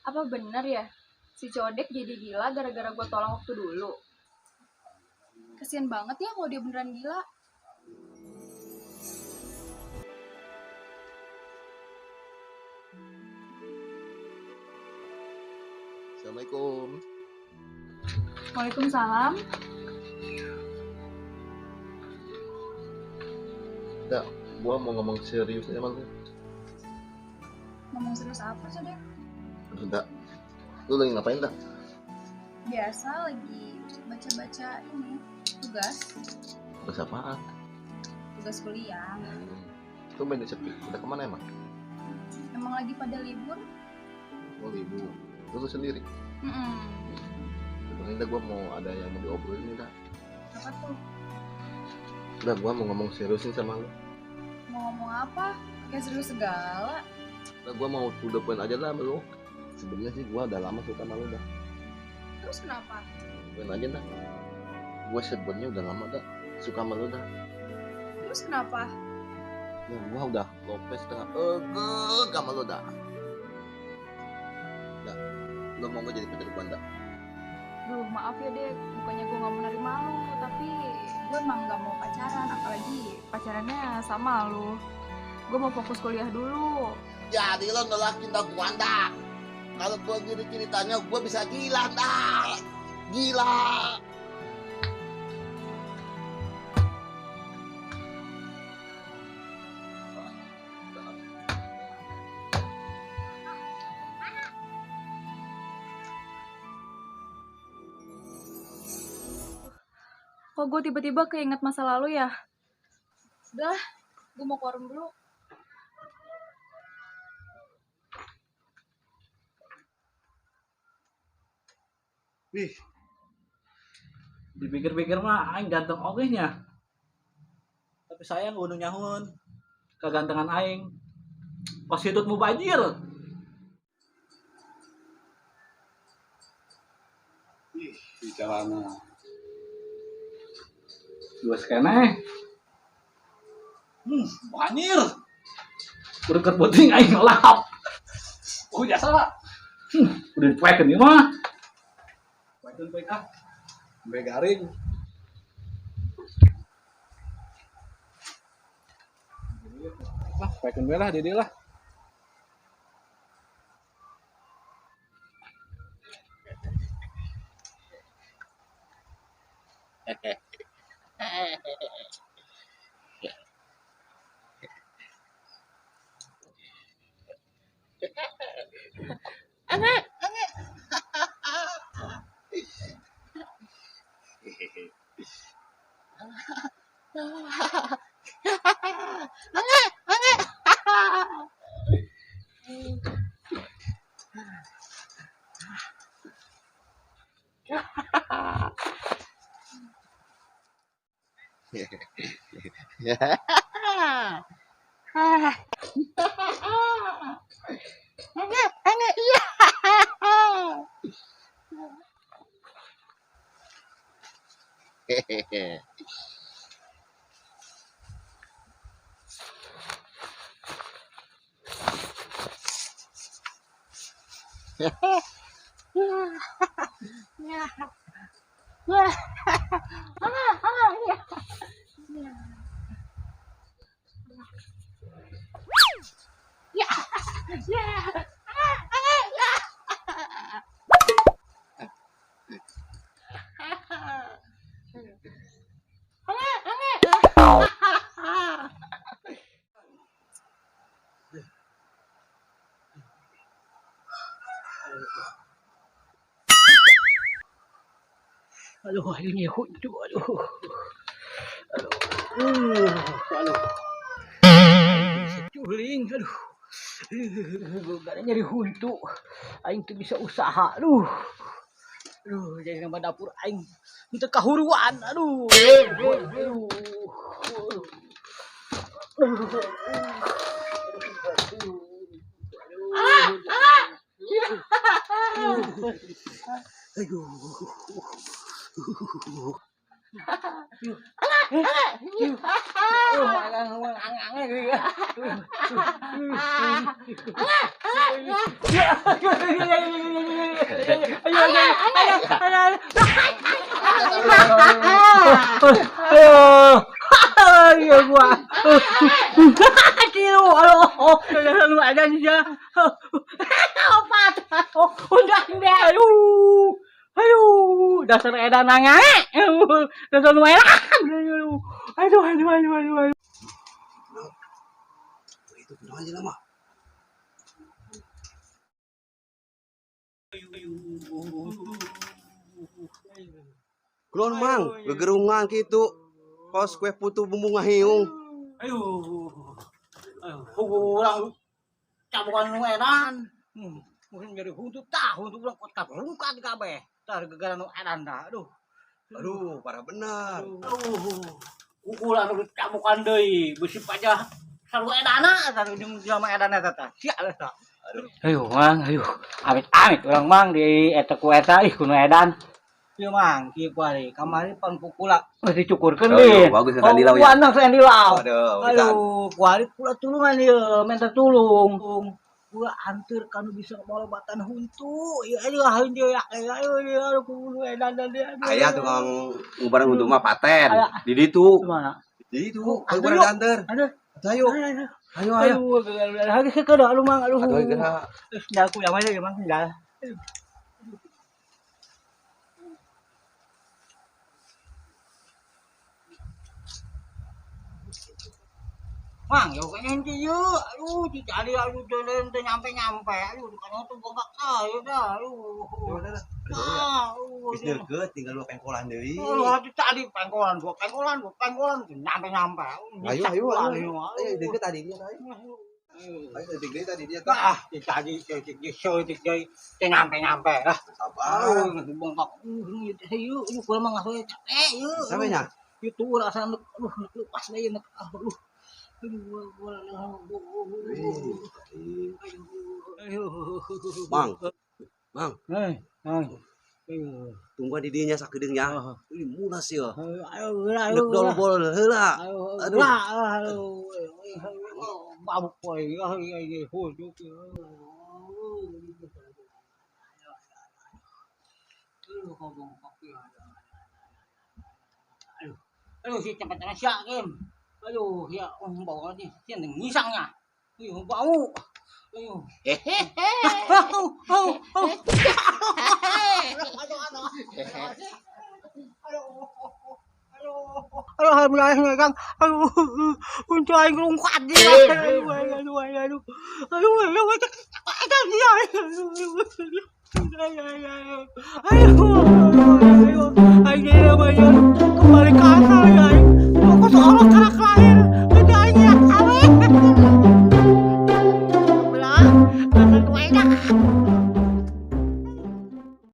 Apa bener ya si Codek jadi gila gara-gara gue tolong waktu dulu? Kesian banget ya kalau dia beneran gila. Assalamualaikum. Waalaikumsalam. Dak, gua mau ngomong serius sama lu. Ngomong serius apa, Codek? Dak, lu lagi ngapain, Dak? Biasa lagi baca-baca ini, tugas. Tugas apaan? Tugas kuliah. Lu main di sepi, udah kemana emang? Emang lagi pada libur? Oh, libur. Lu sendiri? Sebenernya gua mau ada yang mau diobrolin nih, Dak. Apa tuh? Udah, gua mau ngomong seriusin sama lu. Mau ngomong apa? Kayak serius segala. Udah, gua mau to the point aja lah sama lu. Sebenernya sih gua udah lama suka sama lu, dah. Terus kenapa? Point aja dah. Gua sebenernya udah lama dah suka sama lu, dah. Terus kenapa? Ya gua udah lopes setengah sama lu, dah. Dah, lu mau gua jadi pacar gua, dah? Duh, maaf ya, Dek. Bukannya gue gak mau nerima lu, tapi gue emang gak mau pacaran, apalagi pacarannya sama lu. Gue mau fokus kuliah dulu. Jadi lo nolak cinta gue, dah. Kalau gue gini ceritanya, gue bisa gila, dah. Gila. Kok gue tiba-tiba keinget masa lalu ya? Udah, gue mau ke warung dulu. Wih, dipikir-pikir mah aing ganteng oge nya. Tapi sayang gue nyahun kegantengan aing. Pas hitut mubajir. Ih, di celana. Dua skene. Banjir. Udah kerbuting aing ngelap. Oh, jasa lah. Udah dicuekin ieu mah. Cuekin poek ah. Sampai garing. Lah, cuekin we lah di dieu lah. Aduh, ini huntu, aduh. Aduh, aduh. Culing, aduh. Gak ada nyari huntu. Aing tuh bisa usaha, aduh. Aduh, jadi nama dapur aing untuk kahuruan, aduh. Aduh. Aduh. Aduh. Aduh. Ayo. Ayo gua. Tilu, aduh, lu ada dia. Opat. Udah deh, aduh. Aduh, dasar edan nangae. Dasar nu edan. Aduh, aduh, aduh, aduh, aduh. Itu kumaha aja mah. Kulon mang, gegerungan kitu. Kos kue putu bumbu ngahiung. Aduh. Aduh, urang cabukan nu edan. Mungkin jadi huntu tah, huntu urang kot rungkat kabeh. Tah gegara nu edan dah. Aduh. Aduh, parah benar. Aduh. Ukuran nu cabukan deui, beusi pajah sarua edana, sarua jeung jelema edana eta tah. Sia lah tah. Ayo mang, ayo. Amit-amit urang mang di eta ku eta ih kuno edan. Ieu mang, kieu kuari kamari pan pukula geus dicukurkeun Oh, deui. iya, bagus ya, Sandilau ya. Wanang sandilau. Aduh, bisa. Aduh, kuari kula tulungan ieu, minta tulung. Kula anteur kanu bisa ngobatan huntu. Ieu aduh aduh ya aduh aduh kudu edan dan dia. Aya tukang ngubaran huntu mah paten. Aya. Di ditu. Mana? Di ditu, Oh, ayo aduh, bareng yuk. diantar. Aduh, Ayo, aduh. ayo, ayo. Aduh, harus ke aduh mang, aduh. Aduh, gerak. Sendal ku yang mana ya mang sendal. Mang, yo kayaknya henti yuk. Aduh, dicari aduh jalan teu nyampe-nyampe. Aduh, kan tuh bongkak ah, ya dah. Aduh. Ah, aduh. Geus deukeut tinggal dua pengkolan deui. Aduh, hati tadi pengkolan, dua pengkolan, dua pengkolan, nyampe-nyampe. Ayo, ayo, ayo. Ayo, deukeut tadi dia, ayo. Aduh. Ayo deuk tadi dia tuh. Ah, tadi tadi tadi nyampe-nyampe lah. Sabar. Aduh, bongkak. Yuk, yuk, gua mah nggak capek, yuk. Sampai nya. Itu rasa aduh, lepas deh, aduh. Aduh, Mang. Mang, Eh, ayo. tungguan di dinya sakedeung nya. Ih, mulas ya. Ayo, ayo, Dek dol bol heula. Aduh, Aduh. aduh, mabuk poy, aduh, aduh, si cepat cepat Kim. Aduh, ya, bau nih, si ngisangnya. Aduh, bau. Aduh. Aduh, aduh, aduh. Aduh, aduh. Aduh, alhamdulillah, Kang. Aduh, untuk aing rungkat dia. Aduh, aduh, aduh, aduh. Aduh, aduh, aduh. Aduh, aduh, aduh, aduh, aduh, aduh, kembali ke asal ya. Aku seorang